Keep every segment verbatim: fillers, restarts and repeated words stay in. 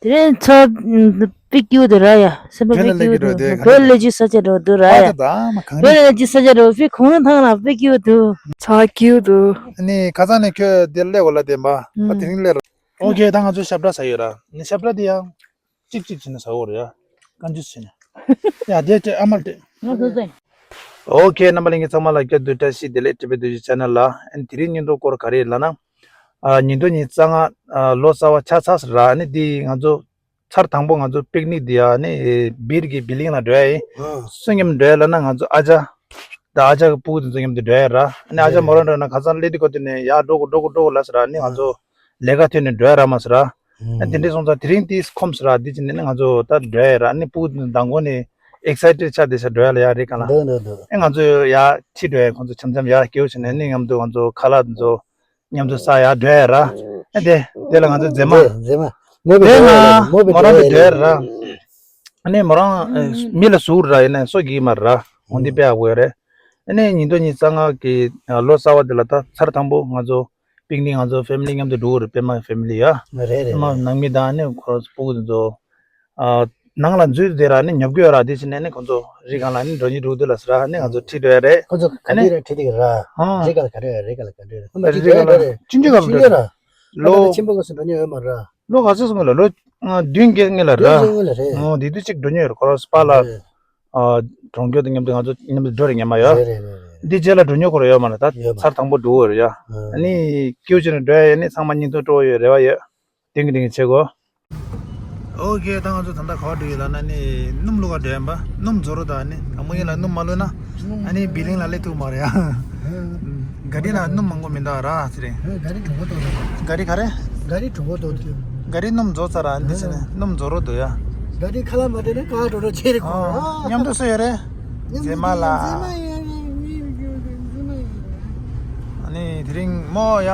དེ་རིང་ཚ་པི་ཀིའུ་དུ་ར་ཡ། སེམས་པ་པི་ཀིའུ་དུ་ར། བོད་ལ་ལས་ཀྱི་ས་ཆ་འགྲོ་དུ་ར་ཡ། བོད་ལ་ལས་ཀྱི་ས་ཆ་འགྲོ་པི་གུང་ཐང་ལ་པི་ཀིའུ་དུ། ཚ་ཀིའུ་དུ། ནི་ཁ་སང་ནས་ཁྱོད་དེ་སླེབས་འོ་ལ་བདེན་པ། ཨ་དེ་རིང་སླེབས་ར། ཨོ་ཁེ། ད་ང་ཚོ་ཞབས་བྲ་ཟ་ཡོད་ར། ནི་ཞབས་བྲ་དེ་ཡང་གཅིག་གཅིག་བྱས་ནས་ཟ་འོ་ར་ཡ། བཀའ་འདྲི་བྱས་ནས། ཡ་དེ་དེ་ཨ་མ་དེ། ང་ཚོ་ཚོ། ཨོ་ཁེ། རྣམ་པ་ལྷན་རྒྱས་ཚང་མ་ལ་བསྐྱར་དུ་བཀྲ་ཤིས་བདེ་ལེགས། ཊི་བི་དུས་ཆེ་ནལ་ལ། ཨན་དེ་རིང་ཉིན་ཐོ་སྐོར་ག་རེ་ལབ་ན། ཨ་ཉིན་ཐོ་ཉི་ཤུ་རྩ་ལྔ། ཨ་ལོ་གསར་པ་ཆགས་ཚར་ཟེར་ར། ཨ་ནི་འདི་ང་ཚོ་ཚར་དང་པོ་ང་ཚོ་པིག་ནིག་འདི་ཡ་ནི་སྦིར་གི་བི་ལིང་ལ་འགྲོ་ཡ་ཡིན། སུ་མཉམ་འགྲོ་ཡ་ལབ་ན་ང་ཚོ་ཨ་ཅག་དང་ཨ་ཅག་གི་སྤུ་གུ་དེ་ཚོ་མཉམ་དུ་འགྲོ་ཡ་ར། ཨ་ནི་ཨ་ཅག་མོ་རང་འགྲོ་ན་ཁ་སང་སླེབས་དུས་སྐབས་དེ་ནས་ཡ་འགྲོ་དགོས་འགྲོ་དགོས་འགྲོ་དགོས་ལབ་ཟེར་ར། ཨ་ནི་ང་ཚོ་ལས་ཀ་ཐོན་ནས་འགྲོ་ཡ་རག་མ་སོང་ར། ཨ་དེ་འདྲས་སོང་ཙང་དེ་རིང་དེ་ཁོམ་སོང་ར། དེ་བྱས་ནས་ནི་ང་ཚོ་ད་འགྲོ་ཡ་ར། ཨ་ནི་སྤུ་གུ་དེ་མདང་དགོང་ནས་ཨེག་སའི་ཊེཌ་ཆགས་བསྡད་ཤག་འགྲོ་ཡ་ལ་ཡ་རི་སྒང་ལ། འདུག་འདུག་འདུག་ཨ་ང་ཚོ་ཡ་ཁྲིད་འགྲོ་ཡ། ཁོང་ཚོ་འཆམ་འཆམ་ཡ་སྐྱིད་པོ་བྱས་ནས་ནི་མཉམ་དུ་ང་ཚོ་ཁ་ལག་དེ་ཚོ་མཉམ་དུ་ཟ་ཡ་འགྲོ་ཡ་ར། ཨ་དེ་དེ་ལ་ང་ཚོ་མཛེས་མ། མཛེས་མ། མོ་བི་དེ་ང་མོ་བི་མོ་རང་བི་འགྲོ་ཡ་ར། ཨ་ནི་མོ་རང་མི་ལ་ཟུག་ར། ཡིན་ནའི་སོ་གི་མ་ར། འོ་འདི་དཔེ་ཡག་པོ་ཡོད་རེད། ཨ་ནི་ཉིན་ཐོ་ཉི་ཤུ་རྩ་ལྔ་གི་ལོ་གསར་པ་འདི་ལ་ད་ཚར་དང་པོ་ང་ཚོ་པིག་ནིག་ང་ཚོ་ཕེ་མི་ལི་མཉམ་དུ་འགྲོ་གི་རེད། པད་མ་ཕེ་མི་ལི་ཡ། རེད་རེད་པད་མ་རེད། ནང་མི་དང་ནི་ཁོ་སྤུ་གུ་དེ་ཚོ་ཨ་ནང་ལ་འཛུལ་བསྡད་ར། ནི་ཉོབ་ཀྱི་ཡོད་ར། དེ་བྱས་ནས་ནི་ཁོ་ཚོ་རི་སྒང་ལ་ནི་འགྲོ་སྙིང་འདོད་ལ་ཟེར་ར། ནི་ང་ཚོ་ཁྲིད་འགྲོ་ཡ་རེད། ཁོ་ཚོ་ག་ཨ་ནི་དུས་ར་ཁྲིད་ཀྱི་ར། ཨ་རི་སྒང་ལ་ག་རེ་རི་སྒང་ལ་ག་རེ་རེད། ཁོ་མ་རི་ཁྲིད་སྒང་ལ་ཡོད་རེད། ཆུང་ཆུང་སྒང་ལ་ཁྲིད་ཀྱི་ར། ལོ་ཆེན་པོ་སྐབས་སུ་འགྲོ་མྱོང་ཡོད་མ་ར། ལོ་ག་ཚོད་སོང་གི་ལ། ལོ་ཨ་བདུན་བརྒྱད་སྔོན་ལ་ར། བདུན་བརྒྱད་སྔོན་ལ་རེད། ཨོ་དེ་དུས་གཅིག་འགྲོ་མྱོང་ཡོད་ར། ཁོ་རང་སྤ་ལ། རེད། ཨ་གྲོང་ཁྱེར་དང་མཉམ་དུ་ང་ཚོ་མཉམ་དུ་འགྲོ་རེ་ཉན་མ་ཡོད། རེད་རེད་རེད་རེད། འདི་རྗེས་ལ་འགྲོ་མྱོང་ཁོ་ར་ཡོད་མ་ར། ད་ཡོད་མ། ཚར་དང་པོ་འགྲོ་བར་ཡ། ཨ་ནི་སྐྱིད་པོ་བྱས་ནས་འགྲོ་ཡ་ཡོད། ནི་ཚང་མ་སྙིང་སྟོབས་སྤྲོ་བོ་ཡོད་རེ་བ་ཡོད། དེང་གི་དེང་གི་བྱེད་དགོས། ཨོ་ཁེ། ད་ང་ཚོ་ད་ལྟ་ག་པར་འགྲོ་ཡོད་ལབ་ན་ནི་སྣུམ་བླུག་ག་འགྲོ་ཡིན་པ། སྣུམ་བཟོ་རོགས་དང་ནི་དང་པོ་ཉིད་ལ་སྣུམ་མ་བླུགས་ན་ཨ་ནི་བི་ལིང་ལ་སླེབས་ཐུབ་མ་རེད་ཡ། ག་རི་ནང་སྣུམ་མང་པོ་མི་འདུག་ར་ཟེར་རེད། ག་རི་གྲོགས་པོ་ཏོ། ག་རི་ག་རེ། ག་རི་གྲོགས་པོ་ཏོ། ག་རི་སྣུམ་རྫོགས་ཚར་ར། འདི་བྱས་ནས་སྣུམ་རྫོགས་རོགས་འདུག་ཡ། ག་རི་ཁ་ལག་མ་སྤྲད་ན་ག་གྲོགས་རོགས་ཆེ་རེད་ཁོ། ཨོ་མཉམ་དུ་སུ་ཡོད་རེད། མཛེས་མ་ལ། མཛེས་མ་ཡོད་རེད། མཛེས་མ་ཡོད་རེད། ཨ་ནི་དེ་རིང་མོ་ཡ་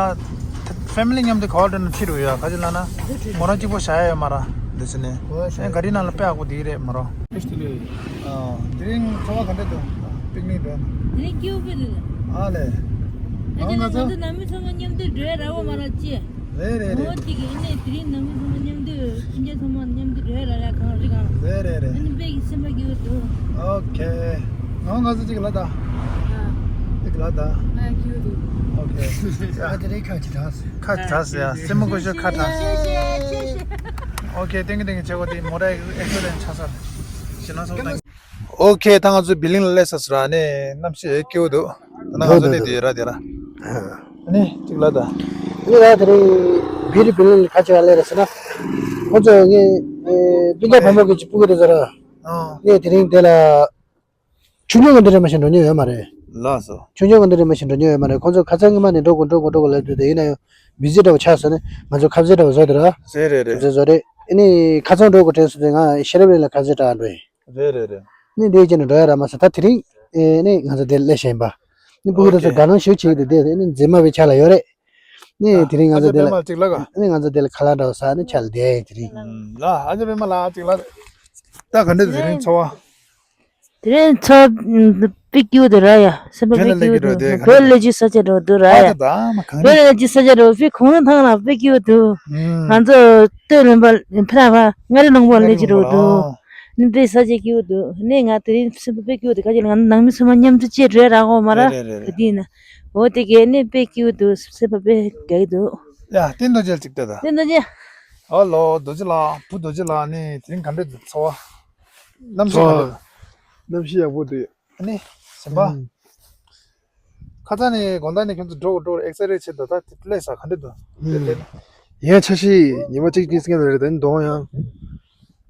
ཕེ་མི་ལི་མཉམ་དུ་ག་པར་འགྲོ་ན་ཁྲིད་རུ་ཡ། ག་ཅི་ལབ་ན་མོ་རང་གཅིག་པོ་བཞག་ཡ་ཡོད་མ་ར། འདི་བྱས་ནས་ཨེ་ག་རི་ནང་ལ་དཔེ་ཡག་པོ་དེ་རེད་མོ་རང་། ཨ་དེ་རིང་ཚོར་བ་ག་འདྲ་འདུག་པིག་ནིག་འགྲོ་ན། དེ་རིང་སྐྱིད་པོ་དཔེ་འདུག་ལ། ཨ་ལས། ཨ་ཅེ་ལགས་ང་ཚོ་ནང་མི་ཚང་མ་མཉམ་དུ་འགྲོ་ཡ་རག་པ་མ་རག་ཅེ། རེད་རེད་རེད། ཨོ་དེ་གི་ཨ་ནི་དེ་རིང་ནང་མི་ཚང་མ་མཉམ་དུ་ཁྱིམ་རྒྱ་ཚང་མ་མཉམ་དུ་འགྲོ་ཡ་རག་ཡ། གངས་རི་སྒང་ལ། རེད་རེད་རེད། ཨ་ནི་དཔེ་གི་སེམས་པ་སྐྱིད་པོ་འདུག་ཨོ་ཁེ། ང་ང་ཚོ་གཅིག་ལ་ད། ཨ། གཅིག་ལ་ད། ཨ་སྐྱིད་པོ་འདུག་ཨོ་ཁེ། ཨ་དེ་རིང་ཁ་ཅིག་དྲག་སོང་། ཁ་དྲག་སོང་ཡ། སེམས་པ་སྐྱོ་ཤོས་ཁ་དྲག་སོང་། ཨོ་ཁེ། ཐེང་གི་ཐེང་གི་བྱེད་དགོས། དེ་མོ་ཊ་ཨེག་སི་ཌེན་ཊི་ཆགས་ས་རེད། ཞེ་ན་སོ་ཐེང་། ཨོ་ཁེ། ད་ང་ཚོ་བི་ལིང་ལ་སླེབས་ཚར་ར། ཨ་ནི་གནམ་གཤིས་སྐྱིད་པོ་འདུག་ད་ང་ཚོ་སླེབས་དུས་ར་དེ་ར། ཨ་ནི་གཅིག་ལ་ད། ཨ་ནི་ད་དེ་རིང་བི་རི་བི་ལིང་ལ་ག་ཅི་ག་སླེབས་རེད་ཟེར་ན། ཁོང་ཚོ་ངའི་ཨེ་སྤུན་ཀྱག་བུ་མོ་གི་གཅིག་སྤུ་གུ་དེ་ཚོ་ར། ཨོ། ངས་དེ་རིང་དེ་ལ་ཆུང་ཆུང་གི་འདི་འདྲ་མ་ཞིག་འགྲོ་མྱོང་ཡོད་མ་རེད། ལགས་སོ། ཆུང་ཆུང་གི་འདི་འདྲ་མ་ཞིག་འགྲོ་མྱོང་ཡོད་མ་རེད། ཁོང་ཚོ་ཁ་སང་སྔོན་མ་ནས་འགྲོ་དགོས་འགྲོ་དགོས་འགྲོ་དགོས་ལབ་དུས་དེ་ཡིན་ན་ཡང་བི་ཟི་འདྲ་བོ་ཆགས་སོང་ནས་ང་ཚོ་ཁ་ཟས་འདྲ་བོ་བཟོ་དེ་ར། རེད་རེད་རེད། བཟོ་བཟོ་རེད། ཨ་ནི་ཁ་སང་འགྲོ་དགོས་དྲན་སོང་དུས་ང་ཤེས་རབ་གླིང་ལ་ཁ་ཟས་འདྲ་འགྲོ་ཡིན། རེད་རེད་རེད། ནི་འདི་བྱས་ནས་འགྲོ་ཡ་རག་མ་སོང་། ད་དེ་རིང་ཨེ་ནི་ང་ཚོ་དེར་སླེབས་བཞིན་པ། ནི་སྤུ་གུ་དེ་ཚོ་ཨོ་ཁེ། དགའ་སྣང་ཞེ་པོ་བྱེད་ཀྱི་འདུག་དེ་ནི་མཛེས་མ་བའི་ཆ་ལ་ཡོད་རེད། ནི་དེ་རིང་ང་ཚོ་དེ་ལ་ཨ་ནི་ང་ཚོ་དེ་ལ་ཁ་ལག་འདྲ་བོ་ཟ་ནི་ཆ་ལ་བསྡད་ཡིན་དེ་རིང་། ལ་ཨ་ཅེ་པད་མ་ལགས་གཅིག་ལ། ད་ག་འདྲ་དེ་རིང་ཚོར་བ། དེ་རིང་ཚོར་བ་པི་ཀིའུ་དེ་ར་ཡ། སེམས་པ་པི་ཀིའུ་དེ། བོད་ལ་ལས་ཀྱི་ས་ཆ་འགྲོ་དུས་ར་ཡ། བོད་ལ་ལས་ཀྱི་ས་ཆ་འགྲོ་པི་གུང་ཐང་ལ་པི་ཀིའུ་དུ། ང་ཚོ་སྟོད་ལུང་པ་ཕ་ར་བ་ང་རི་ལུང་པ་ལས་ཀྱི་འགྲོ་དུས། ནི་དེ་ས་ཆ་སྐྱིད་པོ་འདུག་ནི་ང་དེ་རིང་སེམས་པ་དཔེ་སྐྱིད་པོ་འདུག་ག་ཅི་ལབ་ན་ནང་མི་ཚང་མ་མཉམ་དུ་བཅས་འགྲོ་ཡ་རག་གོ་མ་ར། རེད་རེད་རེད། ག་དུས་ན། འོ་དེ་གས་ནི་དཔེ་སྐྱིད་པོ་འདུག་སེམས་པ་དཔེ་དགའ་གི་འདུག་ཡ་བསྟན་རྡོ་རྗེ་ལ་ཅིག་ལྟོས་དང་། བསྟན་རྡོ་རྗེ། ཨ་ལོ་རྡོ་རྗེ་ལགས། བུ་རྡོ་རྗེ་ལགས་ནི་དེ་རིང་ག་འདྲ་འདུག་ཚོར་བ། གནམ་གཤིས་ག་འདྲ་འདུག་གནམ་གཤིས་ཡག་པོ་འདུག་ཨ་ནི་སེམས་པ། ཨུམ། ཁ་སང་ནས་དགོང་དག་ནས་ཁྱོད་ཚོ་འགྲོ་དགོས་འགྲོ་དགོས་ཨེག་སའི་ཊེཌ་བྱེད་འདུག་ད་དེ་སླེབས་ས་ག་འདྲ་འདུག་ཨུམ། ཡང་འཆར་གཞི་ཉི་མ་གཅིག་གཉིས་སྔོན་ལ་རེད། ད་ནི་གདོང་ཡང་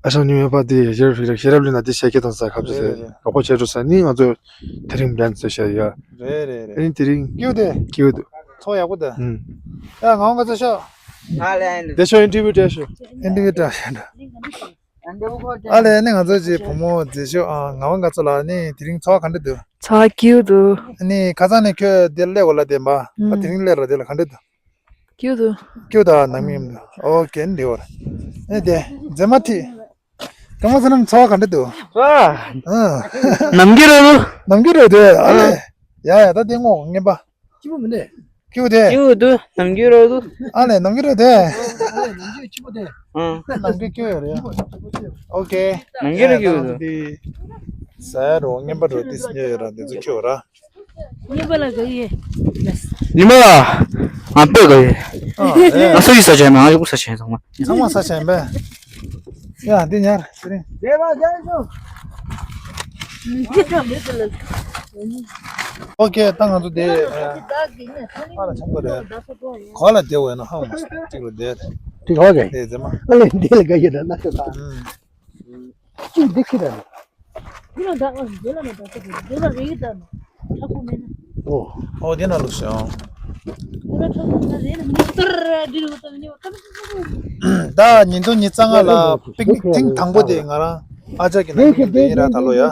ཨ་ཞང་ཉི་མ་པ་དེ་ཤེས་རབ་ཤེས་རབ་ལུས་ན་དེ་ཞལ་སྐྱེས་དང་ས་ཁ་བྱེད་ཟེར་རེད་རེད། རོགས་པ་བྱེད་འགྲོ་ས་ནི་ང་ཚོ་དེ་རིང་བྲན་ཚོ་བཤད་ཡ། རེད་རེད་རེད། ཨ་ནི་དེ་རིང་སྐྱིད་པོ་དེ། སྐྱིད་པོ་འདུག་ཚོར་ཡག་པོ་དེ། ཨུམ། ཡ་ང་འོང་ག་ཚོད་ཤོག་ང་ལ་ཡིན་འདུག་དེ་ཤོག་ཨིན་ཊར་བིའུ་སྤྲད་ཤོག་ཨིན་ཊར་བིའུ་སྤྲད་ཤོག་ཨ་ལས་ནི་ང་ཚོ་གི་བུ་མོ་མཛེས་ཤོས་ཨ་ངག་དབང་དགའ་ཚོར་ལགས་ནི་དེ་རིང་ཚོར་བ་ག་འདྲ་འདུག་ཚོར་བ་སྐྱིད་པོ་འདུག་ནི་ཁ་སང་ནས་ཁྱོད་འདིར་སླེབས་འོ་ལ་བདེན་པ། ཨ་དེ་རིང་སླེབས་ར་དེ་ལ་ག་འདྲ་འདུག་སྐྱིད་པོ་འདུག་སྐྱིད་པོ་འདུག་ནང་མི་ཡོང་འདུག་ཨོ་ཀེ་ནི་འདི་བར་ཨེ་དེ་མཛེས་མ་ཁྲིད། སྐར་མ་བསོད་ནམས་ཚོར་བ་ག་འདྲ་འདུག་ཨ་ནམ་རྒྱུན་རོ་རུ། ནམ་རྒྱུན་རོ་དེ་ཨ་ལས། ཡ་ཡ་ད་དེ་ངོ་ངན་པ། སྐྱིད་པོ་མི་འདུག་སྐྱིད་པོ་དེ། སྐྱིད་པོ་འདུག་ནམ་རྒྱུན་རོ་རུ། ཨ་ལས་ནམ་རྒྱུན་རོ་དེ། ཨང་། ནང་གི་སྐྱོ་ཡོད་རེད། ཨོ་ཁེ། ནང་གི་རེད་སྐྱོ་ཡོད། ཟ་ཡ་རོ་རྔན་པ་རོ་ཏིས་ཉོ་ཡོད་ར་འདི་ཚོ་ཁྱོད་ར། རྔན་པ་ལ་དགའ་ཡོད། ཉི་མ་ལ། ང་དཔེ་དགའ་ཡོད། ཨ་ཨེ། ང་ས་ཡི་ས་ཆ་མེད། ང་ཡོང་ས་ཆ་ཚང་མ། ཚང་མ་ས་ཆ་ཡིན་པས། ཡ་འདི་ཉར་ཚེ་རིང་། ཨོ་ཁེ། ད་ང་ཚོ་དེ་ཨ་ཕ་ལ་ཆང་གོ་རེད། གོ་ལ་དེ་བས་ན་ཧང་མ་སོང་གཅིག་ལ་དེ་རེད། དེ་གོ་རེད། དེ་ཟེར་མ། ཨ་ལེ་འདི་ལ་དགའ་ཡོད་ད་ན་ཤོད་ད། ཨུམ། གཅིག་འདི་ཁྱེར་ར། འདི་ལ་འདྲ་ཨ་འདི་ལ་ན་འདྲ་ཁོ་འདི་ལ་རེད་ད་ན་ཁྲ་ཁོ་མེད་ན། ཨོ། ཨོ་དེ་ན་ལུགས་ཤོག་འདི་ལ་ཁྲ་ཁོ་མེད་ན་རེད་ན་མི་ཏར་འདི་རུ་ཏར་ནི་ཏར། ད་ཉིས་སྟོང་ཉི་ཤུ་རྩ་ལྔ་ལ་པིག་ནིག་ཐེངས་དང་པོ་དེ་ང་རང་ཨ་ཅག་གི་ནང་གི་དེ་ཡིན་ར་ད་ལོ་ཡ།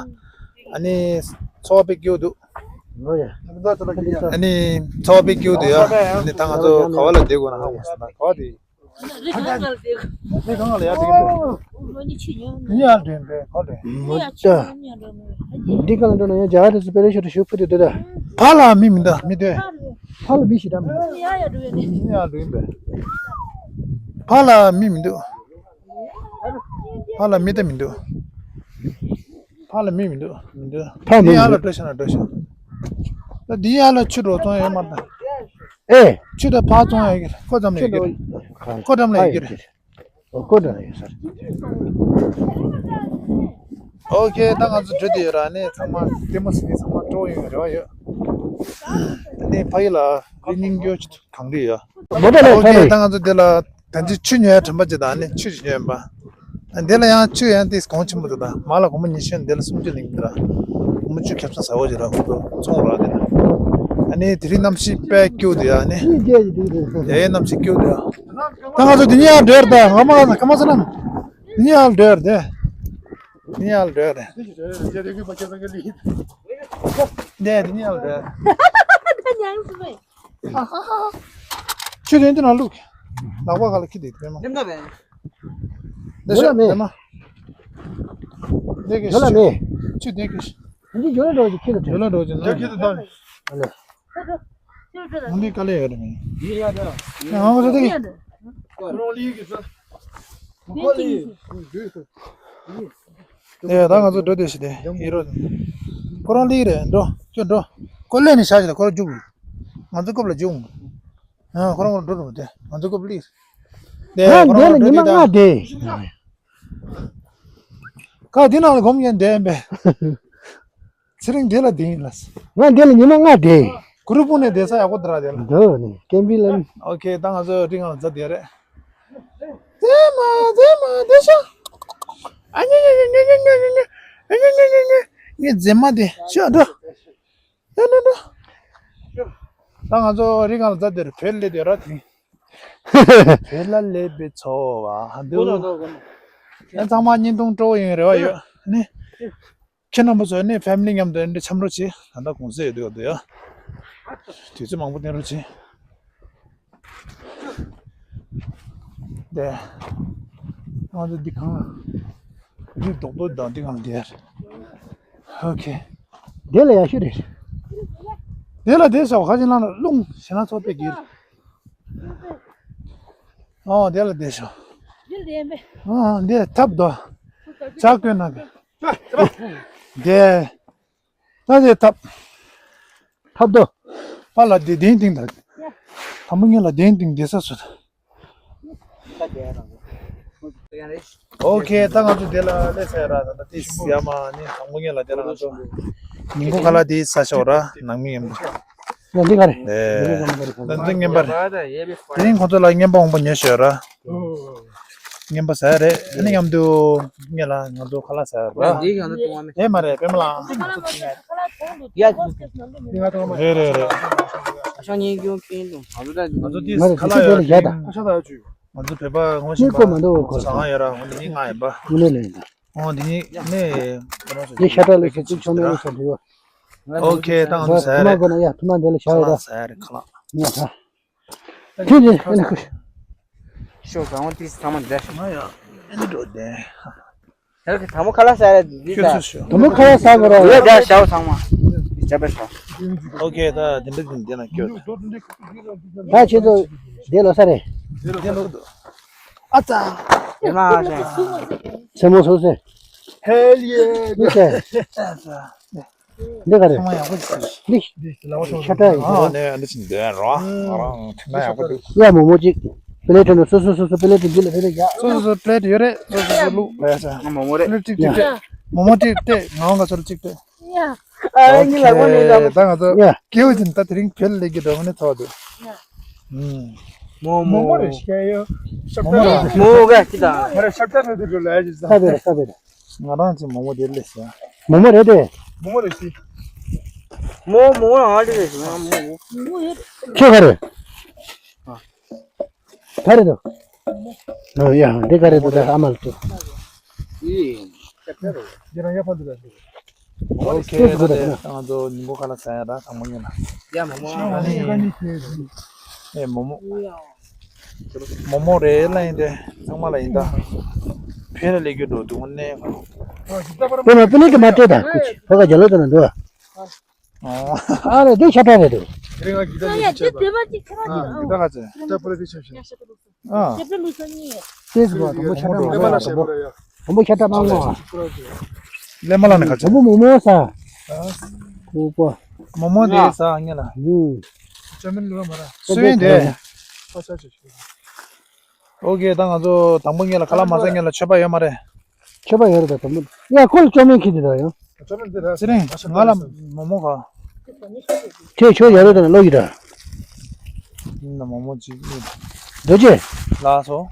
ཨ་ནི་ཚོར་བ་དཔེ་སྐྱིད་འདུག་ཨ་ནི་ཚོར་བ་དཔེ་སྐྱིད་འདུག་ཡ། ཨ་ནི་ད་ང་ཚོ་ག་བ་ལ་བསྡད་དགོས་ན་ཧ་གོ་སོང་ན་ག་བ་དེ། རི་གང་ལ་ཡར་འགྲོ་གི་འདུག་རི་གང་ལ་ཡར་འགྲོ་གི་འདུག་མི་ཡར་འགྲོ་ཡིན་པས་ག་རེ། མི་འདྲ། འདི་གང་ལ་འགྲོ་ན་ཡང་རྒྱ་གར་དུ་སྤེ་ར་ཤོད་དུ་ཞུ་ཕུ་དུ་འདུག་ད། ཕ་ལ་མི་མི་འདུག་མི་འདུག་ཕ་ལ་མི་ཞིག་འདྲ་མི་འདུག་མི་ཡར་འགྲོ་ཡིན་པས། ཕ་ལ་མི་མི་འདུག་ཕ་ལ་མི་ད་མི་འདུག་ཕ་ལ་མི་མི་འདུག་མི་འདུག་ཕ་མི་འདི་ཡར་ལ་འགྲོ་ཤ་ན་འགྲོ་ཤ། ད་འདི་ཡར་ལ་ཆུ་འགྲོ་ཚོང་ཡོད་མ་ད། ཨེ། ཆུ་ད་ཕ་ཚོང་ཡོད་ཀྱི་ཁོ་ཙམ་ལ་ཡོད་ཀྱི་ཁོ་ཙམ་ལ་ཡོད་ཀྱི་རེད། ཨོ་ཁོ་འདྲ་ཡོད་ས་རེད། ཨོ་ཁེ། ད་ང་ཚོ་འགྲོ་དུས་ཡོད་ར་ནས་ཚང་མ་ལྟད་མོ་ཟིན་ནས་ཚང་མ་སྤྲོ་ཡོང་རེ་བ་ཡོད། ད་ནས་ཕ་ཡུལ་ལ་རི་སྙིང་རྒྱུ་གང་དུ་ཡོད། མོ་ཊ་ལས་ཨོ་ཁེ། ད་ང་ཚོ་འདི་ལ་ད་ཅི་ཆུ་ཉོ་ཡ་དྲན་པ་ཅི་དང་ནི་ཆུ་ཞིག་ཉོ་ཡིན་པ། འདི་ལ་ཡང་ཆུ་ཡང་ཏིས་གོང་ཆེན་པོ་འདུག་ད་མ་ལ་སྒོར་མོ་ཉི་ཤུ་འདི་ལ་སུམ་ཅུ་ལིང་འདི་ལ་སྒོར་མོ་བཅུ་ཁེབས་ས་ཟ་འོ་ཅི་ར་ཁོ་ཚོ་ཚོང་ར་འདི་ལ། ཨ་ནི་དེ་རིང་གནམ་གཤིས་དཔེ་སྐྱིད་འདུག་ཡ་ནི། ཡའི་གནམ་གཤིས་སྐྱིད་འདུག་ཡ། ད་ང་ཚོ་འདི་ཉིད་ཡང་འགྲོ་ཡར་ད་ང་མ་ཁ་མ་ས་ལམ། འདི་ཉིད་ཡང་འགྲོ་ཡར་དེ། འདི་ཉིད་ཡང་འགྲོ་ཡར་དེ། འདི་འདི་ཉིད་ཡང་འགྲོ་ཡར། ཆུ་དེ་འདི་ནང་བླུགས། ལག་པ་ག་ལ་ཁྱི་དེ་དེ་མ། འདི་མ། འདི་ཤོག་དེ་མ། འདི་གི་ཤོག་ཆུ་དེ་གི་ཤོག་འདི་ཇོ་ལ་འགྲོ་གི་ཁྱི་དེ། ཇོ་ལ་འགྲོ་གི་ན་ཁྱི་དེ་ད། ཨ་ལེ། འདི་དཀའ་ལས་ཡོད་རེད་མིན། ང་ཚོ་དེ་གི། ཨེ་ད་ང་ཚོ་འགྲོ་དེ་ཤི་དེ་ཡི་རོ། ཁོ་རང་ལི་རེད་འགྲོ་ཁྱོད་འགྲོ། ཁོ་ལས་ནི་བྱ་ཞིག་ལ་ཁོ་རང་རྒྱུག་ང་ཚོ་རྐུབ་ལ་རྒྱུག་ཨ་ཁོ་རང་ཁོ་རང་འགྲོ་རུང་དེ་ང་ཚོ་རྐུབ་ལི། དེ་ང་ཁོ་རང་འདི་ལ་ཉི་མ་ལྔ་དེ། ཁ་འདི་ནང་ལ་སྒོམ་ཡན་དེ་ཡིན་པས། ཚེ་རིང་དེ་ལ་དེ་ཡིན་ལ། ང་འདི་ལ་ཉི་མ་ལྔ་དེ། གུ་རུ་སྤུངས་ནས་བསྡད་ས་ཡག་པོ་འདྲ་དེ་ལ། འདུག་ནི་ཀེམ་པི་ལ་ནི། ཨོ་ཁེ་ད་ང་ཚོ་རི་སྒང་ལ་འཛེགས་དེ་རེད། མཛེས་མ་མཛེས་མ་དེ་ཤ། ཨ་ཉེ་ཉེ་ཉེ་ཉེ་ཉེ་ཉེ་ཉེ་ཉེ་ཉེ་ཉེ་ཉེ་ཉེ་མཛེས་མ་དེ་ཤ་འགྲོ། འགྲོ་འགྲོ་འགྲོ། ད་ང་ཚོ་རི་སྒང་ལ་འཛེགས་དེ་རེད་བོད་ལས་དེ་ར་དེ། བོད་ལ་སླེབས་པའི་ཚོར་བ་འདུག་ཡང་ཚང་མ་བརྙན་ཐུང་སྤྲོ་བོ་ཡོང་རེ་བ་ཡོད་ནི། ཁྱེད་རྣམ་པ་ཚོ་ནི་ཕེ་མི་ལི་མཉམ་དུ་འདི་འཆམ་རོགས་བྱེད། ད་ལྟ་གུང་སེང་ཡོད་དུས་ཡོད་དུས་ཡ། དུས་ཚོད་མང་པོ་བསྟན་རོགས་བྱེད། དེ། ང་ཚོ་འདི་གང་ལ། རི་རྡོག་རྡོག་དང་འདི་གང་ལ་དེ་ཡ་རེད། ཨོ་ཁེ། དེ་ལ་ཡ་ཤུ་རེད། དེ་ལ་དེ་ཤོག་ཁ་ཅིག་ལ་རླུང་ཞེ་ན་ཚོགས་པའི་གིར། ཨོ་དེ་ལ་དེ་ཤོག་ཨོ་དེ་ཐབ་དོ། ཇག་གོན་ན་གི། དེ། ད་དེ་ཐབ། ཐབ་དོ། པ་ལ་དེ་གདན་སྟེང་དང་། དང་པོ་ངེད་ལ་གདན་སྟེང་བསྡད་ས་སུ་དང་། ཨོ་ཁེ་ད་ང་ཚོ་དེ་ལ་སླེབས་ཚར་ར། ད་ལྟ་དེ་ཡ་མ་ནི་དང་པོ་ངེད་ལ་དེ་ལ་ང་ཚོ་ཉིན་གུང་ཁ་ལག་དེ་ཟ་ཤོག་ར་ནང་མི་ཡིན་པ། ཡ་འདི་ག་རེད། ཨེ། ད་འདི་རྔན་པ་རེད། དེ་རིང་ཁོ་ཚོ་ལ་རྔན་པ་འོང་པ་ཉོས་ཤོག་ར། རྔན་པ་ཟ་ཡ་རེད། ཨ་ནི་མཉམ་དུ་ངེད་ལ་ང་ཚོ་ཁ་ལག་ཟ་ཡ་ར། ཨེ་མ་རེད་པད་མ་ལགས། ཡ། རེད་རེད་རེད། ང་ཚོ་དེ་ཁ་ལག་ཡོད་རེད། ང་ཚོ་བོད་པ་ངོ་ཤེས་པ་ཟ་ཁང་ཡོད་ར། འོ་འདི་ནི་ང་ཡིན་པ། འོ་འདི་ནི་ནི་ཁོ་རང་ཚོ་ཡི་ཤ་ཁྲག་ལ་ཁྱེད་ཚོ་ཆོ་མེད་ལ་ཆ་འདྲི་བ། ཨོ་ཁེ་ད་ང་ཚོ་ཟ་ཡ་རེད། ཐུ་མ་དགོས་ན་ཡ་ཐུ་མ་འདི་ལ་བཞག་ཡོད་ར། ཟ་ཡ་རེད་ཁ་ལག་ཉལ་ཐ། ཁྱོད་ཀྱིས་ཨེ་ན་ཁུ། ཤོག་གང་བ་ཏིས་ཚང་མ་འདྲ་ཤོག་ང་ཡང་ཨེ་ན་འགྲོ་བསྡད། ཧེ་གི་དང་པོ་ཁ་ལག་ཟ་རེད་འདི་ཁྱོད་ད། ཚོ་ཤོག་དང་པོ་ཁ་ལག་ཟ་དགོས་ར། ཡོད་འདྲ་ཤོག་ཚང་མ། འདི་ཅག་པ་ཤོག་ཨོ་ཁེ་ད་དེ་འདྲ་དེ་འདྲ་ན་སྐྱོ། ད་ཁྱེད་ཚོ་འདི་ལོ་ས་རེད། འདི་ལོ་འདུག་ཨ་ཙ། ཡོད་མ་རེད། སེན་མོ་སོ་སེ། Hell yeah. འདི་ཚེ། འདི་ག་རེད། ཚང་མ་ཡག་པོ་ཞིག་ཟེར། འདི། འདི་ལ་བ་ཤོག་ཤ་ཁྲག་ཡིན། ཨ་ནས་འདི་ཕྱིན་འདོན་རོགས། ང་རང་ཁྱིམ་ན་ཡག་པོ་འདུག་ཡ་མོག་མོག་ཅིག་པེ་ལེ་ཊི་ནང་སོ་སོ་སོ་སོ་པེ་ལེ་ཊི་འདི་ལ་དེ་ལ་ཡ། སོ་སོ་སོ་པེ་ལེ་ཊི་ཡོད་རེད། སོ་སོ་སོ་བླུགས་ལ་ཡ་ཟེར། ང་མོག་མོག་རེད། པེ་ལེ་ཊི་གཅིག་སྟེ། མོག་མོག་གཅིག་སྟེ། ང་འོང་ག་ཚོར་གཅིག་སྟེ། ཡ། ཨ་ངི་ལ་ངོ་ནས་ལ། ད་ང་ཚོ་ཡ། སྐྱེ་བོ་ཅིག་ད་དེ་རིང་བོད་ལ་སླེབས་ཀྱི་འགྲོ་ནས་ཐོག་ཏུ། ཡ། ཨུམ། མོག་མོག་མོག་མོག་རེད་ཤེས་ཡོད། ཤབ་ཏ་ར། མོག་མོག་ག་ཅི་ད། ང་ར་ཤབ་ཏ་ར་དེ་འགྲོ་ལ་ཡ་ཅི་ས། ས་བེ་ར་ས་བེ་ར། ང་རང་ཚོ་མོག་མོག་དེ་ལས་ཟེར། མོག་མོག་རེད་དེ། མོག་མོག་རེད་ཤི། མོག་མོག་ཨ་དེ་རེད་ཟེར་མོག་མོག་ཁྱོད་ག་རེད། ག་རེད་དོ། ཨོ་ཡ་འདི་ག་རེད་དོ་ད་ཨ་མ་ལ་ཏུ། ཡི། ཁྱབ་ཁྱབ་རེད། འདི་རང་ཡ་ཕ་འདི་ར། ཨོ་ཁེ། ད་དེ་ང་ཚོ་ཉིན་གུང་ཁ་ལག་ཟ་ཡ་ར་དང་པོ་ཉིན་ལ། ཡ་མོག་མོག་ཨ་ནི། ཨེ་མོག་མོག་མོག་མོག་རེད་ལ་ཡིན་ཏེ། ཚང་མ་ལ་ཡིན་ད། ཕེ་ལ་ལས་རྒྱུ་འགྲོ་འདུག་ནས། ཕེ་མ་ཕེ་ནི་དེ་མ་སྤྲད་ད་ཁུ་ཆི་ཕ་ག་རྒྱ་ལོ་དང་ན་འདུག་ཨ་རེ་འདི་ཤ་ཁྲག་རེད་འདུག་ཨ་ཡ་དེ་དེ་མ་ཅིག་ཁ་ར་ཅིག་ཨ། ད་ག་ཚེ། ད་པོ་ར་དེ་ཆབ་ཤ། ཨ། ཞབས་བྲོ་བླུགས་ས་ནི། ཏེས་གོ་དང་པོ་ཤ་ཁྲག་མང་པོ་ཡ་དང་པོ། དང་པོ་ཤ་ཁྲག་མང་པོ། ལེ་མ་ལ་ནི་ག་ཚེ། དང་པོ་མོག་མོག་ཟ། ཁོ་པོ། མོག་མོག་དེ་ཟ་ངེ་ལ། ཡུ། ཅ་མིན་ལུ་མ་ར། སུ་ཡིན་དེ། ཨོ་ཁེ་ད་ང་ཚོ་དང་པོ་ངེ་ལ་ཁ་ལག་མ་ཟ་ངེ་ལ་མཆོད་པ་ཡོད་མ་རེད། མཆོད་པ་ཡོད་རེད་ད་དང་པོ། ཡ་ཁོ་ལ་ཅོ་མིན་ཁི་དེ་ད་ཡང་། ཚེ་རིང་ང་ལ་མོག་མོག་ག་ཁྱོད་ཁྱོད་ཡ་རོ་དང་ལོ་ཡི་ད། ཡིན་ན་མོག་མོག་ཅིག་ཡིན། རྡོ་རྗེ། ལགས་སོ།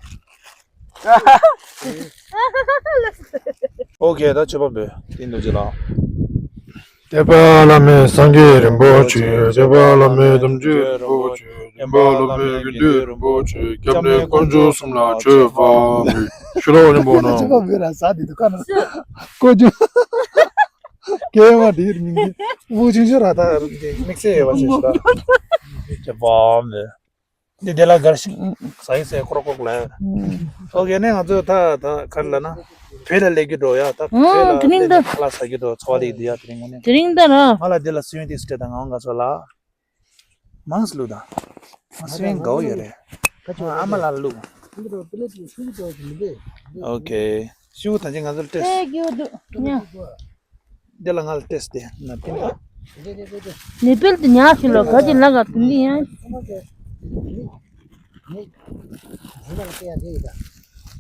ཨོ་ཁེ་ད་མཆོད་པ་འབུལ་ཏིང་རྡོ་རྗེ་ལགས། ཏེ་པ་བླ་མེད་སངས་རྒྱས་རིན་པོ་ཆེ། ཏེ་པ་བླ་མེད་དམ་ཆོས་རིན་པོ་ཆེ། ཏེ་པ་བླ་མེད་དགེ་འདུན་རིན་པོ་ཆེ། སྐྱབས་གནས་དཀོན་མཆོག་གསུམ་ལ་མཆོད་པ་འབུལ། ཤུ་ལོ་རིན་པོ་ནོ། མཆོད་པ་འབུལ་ར་ཟ་དེ་དུ་ཀ་ན་ཀོ་ཅུ། སྐྱེ་བ་འདིར་མིང་གི་དབུགས་ཆུང་ཆུང་ར་ད་དམིགས་བསལ་ཡོད་པ་ཞིག་ཞིག་ད། ཁྱེད་པའམ་ནི་དེ་ལ་གར་ཞིག་ཟ་ཡི་ཟེར་ཁོ་ར་ཁོག་ལ། ཨོ་ཁེ་ནས་ང་ཚོ་ད་ད་གར་ལ་ན་བོད་ལ་སླེབས་རྒྱུ་འགྲོ་ཡ་ད་བོད་ལ་དེ་རིང་ད་སླེབས་ནས་ཁ་ལག་ཟ་རྒྱུ་འགྲོ་ཚོ་བ་ལེགས་འདུག་ཡ་དེ་རིང་དངོས་གནས། དེ་རིང་ད་ར། ང་ལ་དེ་ལ་སུན་ཏིས་སྤྲད་དང་ང་ང་ཚོ་ལ། མང་སི་ལུ་དང་། ང་སུན་དགའ་བོ་ཡོད་རེད། ཨ་མ་ལ་ལུ། ཨོ་ཁེ། ཤུ་ད་ཅི་ང་ཚོ་ལ་སྤྲད། ཨེ་གྱོད་འདུག་ཉ། འདི་ལ་ང་ལ་སྤྲད་སྟེ་ན་པིན་ད། ནི་པིལ་དུ་ཉག་ཞིག་ལོ་ག་ཅི་ལ་ག་དུ་ནི་ཡང་།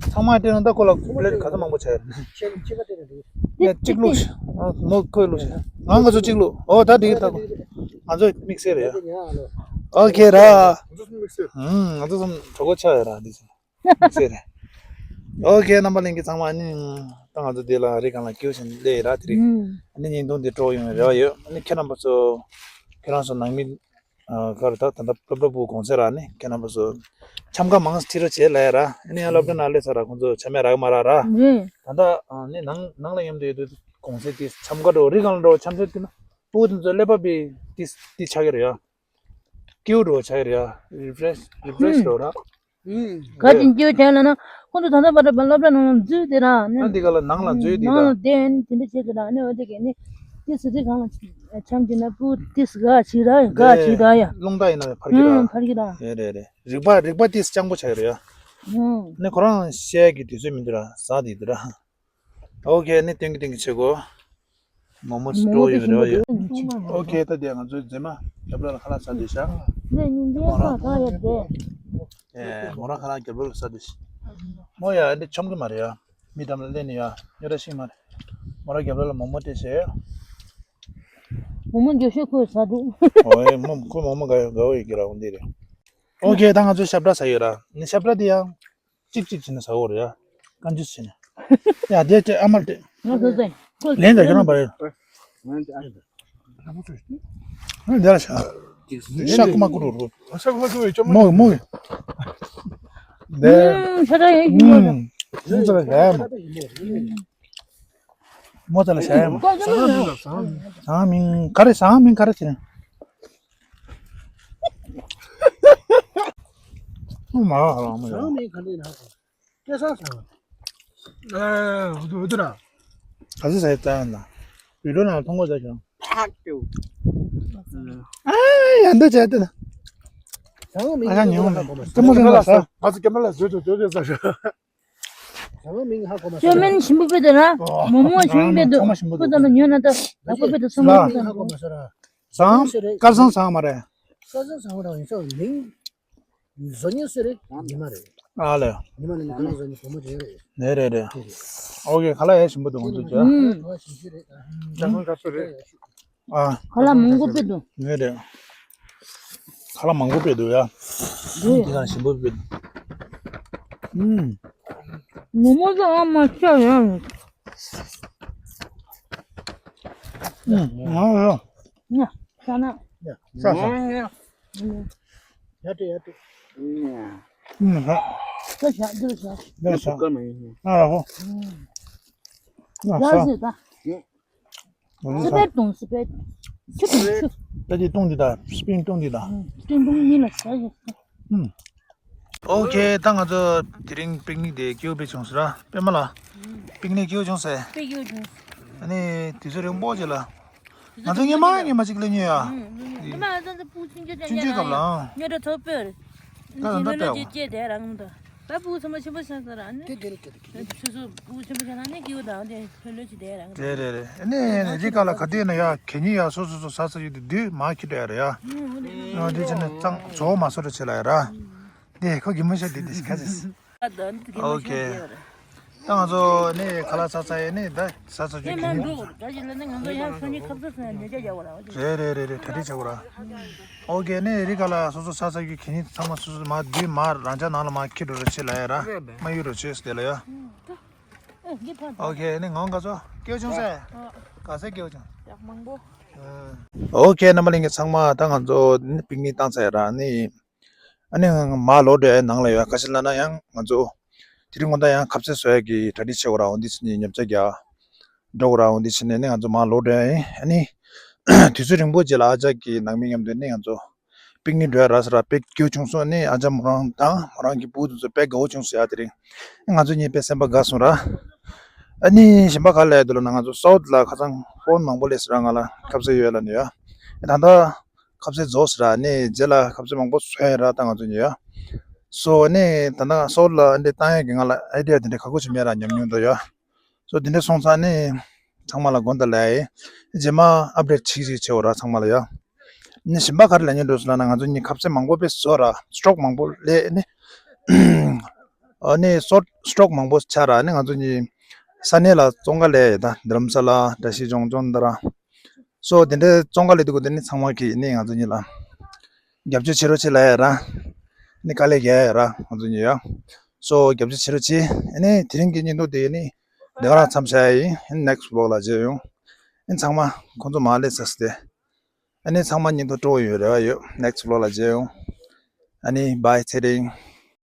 ཚང་མ་སྤྲད་ན་ད་ཁོ་ལ་པི་ལེ་ཊི་ག་ཚོད་མང་པོ་ཆགས་ཡོད་རེད། ཡ་གཅིག་བླུགས་ཤིག་ཨ་མོ་ཁོས་བླུགས་ཤིག་ང་ང་ཚོ་གཅིག་བླུགས། ཨོ་ད་འགྲིག་ད་ཁོ། ང་ཚོ་དམིགས་བསལ་རེད་ཡ། ཨོ་ཁེ་ར། ང་ཚོ་གྲོགས་པོ་ཆགས་ཡོད་ར་འདི་ཚོ། དམིགས་བསལ་རེད། ཨོ་ཁེ་རྣམ་པ་ལྷན་རྒྱས་ཚང་མ་ཨ་ནི་ད་ང་ཚོ་འདི་ལ་རི་སྒང་ལ་སྐྱིད་པོ་བྱས་ནས་སླེབས་ཡོད་ར་དེ་རིང་། ཨ་ནི་བརྙན་ཐུང་འདི་སྤྲོ་ཡོང་བའི་རེ་བ་ཡོད། ཨ་ནི་ཁྱེད་རྣམ་པ་ཚོ་ཁྱེད་རང་ཚོ་ནང་མི། ག་རེ་ད་ད་ལྟ་སློབ་གྲྭ་ཕྲུ་གུ་གུང་སེང་རག་ནི་ཁྱེད་རྣམ་པ་ཚོ་འཆམ་ཁ་མང་ཁྲིད་རོགས་བྱེད་ལབ་ཡ་ར། ཨ་ནི་ཡང་སློབ་གྲྭ་ནང་སླེབས་ཚར་ར་ཁོང་ཚོ་འཆམ་ཡ་རག་གི་མ་རག་ར། རེད། ད་ལྟ་ཨ་ནི་ནང་ནང་ལ་མཉམ་དུ་ཡོད་དུས་གུང་སེང་དེ་འཆམ་ཁ་འགྲོ་རི་སྒང་ལ་འགྲོ་འཆམ་ཚུལ་དེ་ན་ཕྲུ་གུ་དེ་ཚོ་ཀླད་པ་བི་དེ་དེ་ཆགས་ཀྱི་རེད་ཡ། སྐྱིད་པོ་འགྲོ་ཆགས་ཀྱི་རེད་ཡ། རི་ཕི་རེ་ཤི་རི་ཕི་རེ་ཤི་འགྲོ་ར། ག་ཅིག་སྐྱིད་པོ་ཆགས་ལབ་ན་ཁོང་ཚོ་ད་ལྟ་བར་སློབ་གྲྭ་ནང་ལ་འཛུལ་དེ་ར་ནི། ཨ་འདི་ག་ལ་ནང་ལ་འཛུལ་དེ་ནང་ལ་ར། བསྡད་ནི་དེ་འདྲ་བྱེད་དེ་ར་ནི་འོ་དེ་གས་ནི། དེ་སི་དེ་གང་ལ་འཆམ་གྱི་ན་ཕྲུ་གུ་དེ་སི་ག་ཆི་ར་ཡ་ག་ཆི་ར་ཡ། རླུང་རྟ་ཡིན་ན་ཕར་གྱི་ར། ཕར་གྱི་ར། རེད་རེད་རེད། རིག་པ་རིག་པ་དེ་སི་སྤྱང་པོ་ཆགས་ཀྱི་རེད་ཡ། ནི་ཁོ་རང་བཤད་ཀྱི་དུས་ཚོད་མི་འདུག་ར་ཟ་དེ་དེ་ར། ཨོ་ཁེ་ནི་སྟོན་གྱི་སྟོན་གྱི་བྱེད་དགོས། མོག་མོག་སི་ཊོ་ཡོད་རེད་ཡོད། ཨོ་ཁེ་ད་དེ་ང་ཚོའི་མཛེས་མ་རྒྱབ་ལ་ཁ་ལག་ཟ་དེ་ཤག་ནས་ཉིན་རྒྱལ་ཁ་གང་ཡོད་དེ། ཨེ་མོ་རང་ཁ་ལག་རྒྱབ་ལ་ཟ་དེ་ཤག་མོ་ཡ་འདི་ཆོམ་གི་མ་རེད་ཡ། མི་འགྲམ་ལ་སླེབས་ནས་ཡ་ཉོ་ར་ཤིང་མ་རེད། མོ་རང་རྒྱབ་ལ་མོག་མོག་སྤྲད་བྱས། མོག་མོག་རྒྱབ་ཤོག་ཁོས་ཟ་འདུག་ཨོ་ཨེ་མོ་ཁོས་མོག་མོག་དགའ་དགའ་བོ་ཡོད་ཀྱི་ར་འོ་འདི་རེད། ཨོ་ཁེ་ད་ང་ཚོ་ཞབས་བྲ་ཟ་ཡོད་ར་ནི་ཞབས་བྲ་འདི་ཡང་། གཅིག་གཅིག་བྱས་ནས་ཟ་འོ་རེད་ཡ། བཀའ་འདྲི་བྱས་ནས། ཡ་དེ་དེ་ཨ་མར་དེ། ང་ཚོ་ཚེ། ལན་ད་ཁྱོད་རང་བ་རེད། ང་དེ་ལ་ཤ། ཤ་ཀུ་མ་ཀུ་རུ་རུ། ཤ་ཀུ་མ་ཀུ་རུ་ཅོ་མོ། མོ་མོ། དེ། ཤ་ད་ཡིན་ཤི་མོ། མོ་ཚ་ལ་ཤ་ཡ་མོ། མོ་ཚ་ལ་ཤ་ཡ་མོ། ཟང་མིན་ག་རེ་ཟང་མིན་ག་རེ་བྱས་ནས། ཨུ་མ་ཧ་ལམ་ཡ། ཟང་མིན་ག་འདྲ་ཡིན་ན། སྐལ་བཟང་ཟེར་བ། ཨ་འུ་ཐུ་འུ་ཐུ་ར། ག་ཚོད་ཟ་ཡི་ཙང་ན། བི་ཌིའོ་ནང་མཐོང་གོ་ཟ་ཞོང་། ཨ་ཡ་འདི་བྱས་ཏེ་ན། ཨ་ཅག་ཉོན་མེད། ལྟད་མོ་ཟེར་ན་ས། ང་ཚོ་ཀེམ་ར་ལ་བཟོས་འདུག་བཟོས་བཟོས་ས་རེད། ཅོ་མིན་ཞིམ་པོ་དཔེ་འདུག་ན། མོག་མོག་ཞིམ་པོ་དཔེ་འདུག་ཚང་མ་ཞིམ་པོ་ཁོ་ཚོ་ལ་ཉོན་ན་ད་ཡག་པོ་དཔེ་འདུག་ཚང་མ་ལ། ཁོ་ཚོ་ལ། བཟང་། སྐལ་བཟང་བཟང་མ་རེད། སྐལ་བཟང་བཟང་མ་རེད། ཡིན་ས་མིང་། བཟོ་མཁན་སུ་རེད། ཉི་མ་རེད། ཨ་ལེ། ཉི་མ་ལ་ནི་ཀ་ལ་བཟོ་མཁན་བུ་མོ་རེད། རེད་རེད་རེད། ཨོ་ཁེ། ཁ་ལག་ཡ་ཞིམ་པོ་འདུག་ང་ཚོ་ཅག་ཨུམ། ཁ་ལག་ཞིམ་ཞིམ་རེད། ཨ། ཁ་ལག་མང་པོ་དཔེ་འདུག་ངས་རེད། ཁ་ལག་མང་པོ་དཔེ་འདུག་ཡ། འདི་དང་ཞིམ་པོ་དཔེ་འདུག་ཨུམ། ངོ་མ་ཟ་ཨ་མ་ཤ་ཡ། ཨུམ། ང་ཡ། ཉ། ཤ་ན། ཤ་ཤ། ཡ་ཏི་ཡ་ཏི། ཨུམ། ཤ། ཤ་ཤ་འདི་ཤ། འདི་ཤ། ཨ་ཧོ། ཨུམ། ཡ་ཤ། ཟེར་ད། སི་པན་བཏུང་སི་པན། ཆུ་བཏུང་ཆུ། ད་ཅི་བཏུང་འདི་ད་སི་པན་བཏུང་འདི་ད། སྤྲིན་ཕུང་གཉིས་ལ་ཟ་ཡོད། ཨུམ། ཨོ་ཁེ། ད་ང་ཚོ་དེ་རིང་པིག་ནིག་དེ་སྐྱིད་པོ་བྱུང་སོང་ར། པད་མ་ལགས། པིག་ནིག་སྐྱིད་པོ་བྱུང་ཟེར། དཔེ་སྐྱིད་པོ་བྱུང་། ཨ་ནི་དུས་ཚོད་རིང་པོ་ཅིག་ལ། ང་ཚོ་སྔོན་མ་སྔོན་མ་ཅིག་སླེབས་མྱོང་ཡ། སྔོན་མ་ང་ཚོ་ཕྲུ་གུ་ཆུང་ཆུང་ཆུང་ཆུང་སྐབས་ལ། ཨང་། ཉོ་འདྲ་ཐོབ་པོས། ད་ད་ལྟ་ལོ་ལོ་ཅིག་སྐྱེས་དེ་རང་དང་། ད་ཕྲུ་གུ་ཚང་མ་ཆེན་པོ་ཆགས་ས་ར་ནི། དེ་དེ་རེད་དེ་རེད། སོ་སོ་ཕྲུ་གུ་ཆེན་པོ་ཆགས་ན་ནི་སྐྱིད་པོ་དང་དེ་ལོ་ལོ་ཅིག་དེ་རང་དང་། རེད་རེད་རེད། ཨ་ནི་རི་ཁ་ལ་ག་དུས་ན་ཡ་གད་སྙིགས་ཡ་སོ་སོ་སོ་ཟ་ས་ཡོད་དུས་དུས་མ་ཁྱི་འདྲ་ཡ་རེད་ཡ། ཨང་། འོ་དེ་བྱས་ནས་གཙང་བཟོ་མ་བཟོ་འདྲ་བྱེད་ལ་ཡ་ར། དེ་ཁོ་གི་མི་ཤ་དེ་དེ་ཤི་ཁ་ཟེར། ཨོ་ཁེ། ད་ང་ཚོ་ནི་ཁ་ལག་ཚ་ཚ་ཡས་ནི་ད་ཚ་ཚ་ཅིག་གི་ནི། རེད་རེད་རེད་རེད། གྲ་སྒྲིག་བྱ་དགོས་ར། ཨོ་ཁེ། ནི་རི་ཁ་ལ་སོ་སོ་ཚ་ཚ་གི་གི་ནི་ཚང་མ་སོ་སོ་མ་དུས་མ་རང་ཅག་ནང་ལ་མ་ཁྱི་འགྲོ་ར་ཆེ་ལ་ཡ་ར། མ་ཡུ་རོ་ཆེ་སྟེ་ལ་ཡ། ཨོ་ཁེ། ནི་ངོ་ག་ཚོ་སྐྱེལ་བྱུང་ཟེར། ག་ཚོད་སྐྱེལ་བྱུང་། ཡག་མང་པོ། ཨོ་ཁེ། རྣམ་པ་ལྷན་རྒྱས་ཚང་མ་ད་ང་ཚོ་ནི་པིག་ནིག་བཏང་ཚར་ཡ་ར་ནི། ཨ་ནི་མར་ལོག་འགྲོ་ཡ་ནང་ལ་ཡོད། ག་ཅི་ལབ་ན་ཡང་ང་ཚོ་དེ་རིང་དགོང་དག་ཡང་ཁ་ཟས་བཟོ་ཡ་གི་གྲ་སྒྲིག་བྱེད་དགོས་ར། འོ་འདི་ཕྱིན་ནས་ཉམས་ཆག་རྒྱག་འགྲོ་དགོས་ར། འོ་འདི་ཕྱིན་ནས་ནི་ང་ཚོ་མར་ལོག་འགྲོ་ཡ་ཡིན། ཨ་ནི་དུས་ཚོད་རིང་པོ་རྗེས་ལ་ཨ་ཅག་གི་ནང་མི་མཉམ་དུ་ནི་ང་ཚོ་པིག་ནིག་འགྲོ་ཡ་རག་ས་ར། དཔེ་སྐྱིད་པོ་བྱུང་སོང་། ནི་ཨ་ཅག་མོ་རང་དང་མོ་རང་གི་བུ་དེ་ཚོ་དཔེ་དགའ་པོ་བྱུང་སོང་ཡ། དེ་རིང་ང་ཚོ་གཉིས་དཔེ་སེམས་པ་དགའ་སོང་ར། ཨ་ནི་གཞན་པ་ག་རེ་ལབ་ཡ་འདུག་ལབ་ན་ང་ཚོ་སའུ་ཐི་ལ་ཁ་སང་ཕོན་མང་པོ་སླེབས་སོང་ར། ང་ལ་ཁ་ཟས་ཡོད་ལབ་ནས་ཡ། ད་ལྟ་ཁ་ཟས་རྫོགས་སོང་ར། ནི་རྗེས་ལ་ཁ་ཟས་མང་པོ་བཟོས་ཡིན་ར་ད་ང་ཚོ་གཉིས་ཡ། སོ་ནི་ད་ལྟ་སའུ་ཐི་ལ་འདི་བཏང་ཡ་གི་ང་ལ་ཨའི་ཌི་ཡ་དེ་འདྲ་ཁག་པོ་ཅིག་མེད་ར། ཉམས་མྱོང་དང་ཡ། སོ་དེ་འདྲ་སོང་ཙང་ནི་ཚང་མ་ལ་དགོངས་དག་ལབ་ཡ་ཡིན། རྗེས་མ་ཨབ་ཌེཊ་ཅིག་ཅིག་བྱེད་འོ་ར་ཚང་མ་ལ་ཡ། ནི་གཞན་པ་ག་རེ་ལབ་སྙིང་འདོད་སོང་ལབ་ན་ང་ཚོ་གཉིས་ཁ་ཟས་མང་པོ་དཔེ་བཟོས་ར། སི་ཊོག་མང་པོ་སླེབས་ནི། ཨ་ནི་སོ་སི་ཊོག་མང་པོ་ཆགས་ར། ནི་ང་ཚོ་གཉིས་ས་གནས་ལ་བཙོང་ག་སླེབས་ཡ་ད་རྡ་རམ་ས་ལ་བཀྲ་ཤིས་ལྗོངས་ལྗོངས་འདི་ར། སོ་དེ་འདྲའི་བཙོང་ག་སླེབས་དུས་གོ་དེ་ནི་ཚང་མ་གིས་ནི་ང་ཚོ་གཉིས་ལ་རྒྱབ་སྐྱོར་བྱེད་རོགས་བྱེད་ལབ་ཡ་ར། ནི་དཀའ་ལས་རྒྱག་ཡ་ར་ང་ཚོ་གཉིས་ཡ། སོ་རྒྱབ་སྐྱོར་བྱེད་རོགས་བྱེད། ཨ་ནི་དེ་རིང་གི་བརྙན་ཐུང་དེ་ནི་འདི་ག་རང་མཚམས་བཞག་ཡ་ཡིན། ཨ་ནི་ནེག་སི་ཊི་བི་ལོག་ལ་མཇལ་ཡོང་། ཨ་ནི་ཚང་མ་ཁོང་ཚོ་མར་སླེབས་ཚར་སོང་སྟེ། ཨ་ནི་ཚང་མ་བརྙན་ཐུང་སྤྲོ་བོ་ཡོད་རེ་བ་ཡོད། ནེག་སི་ཊི་བི་ལོག་ལ་མཇལ་ཡོང་། ཨ་ནི་བྷའི་ཚེ་རིང་།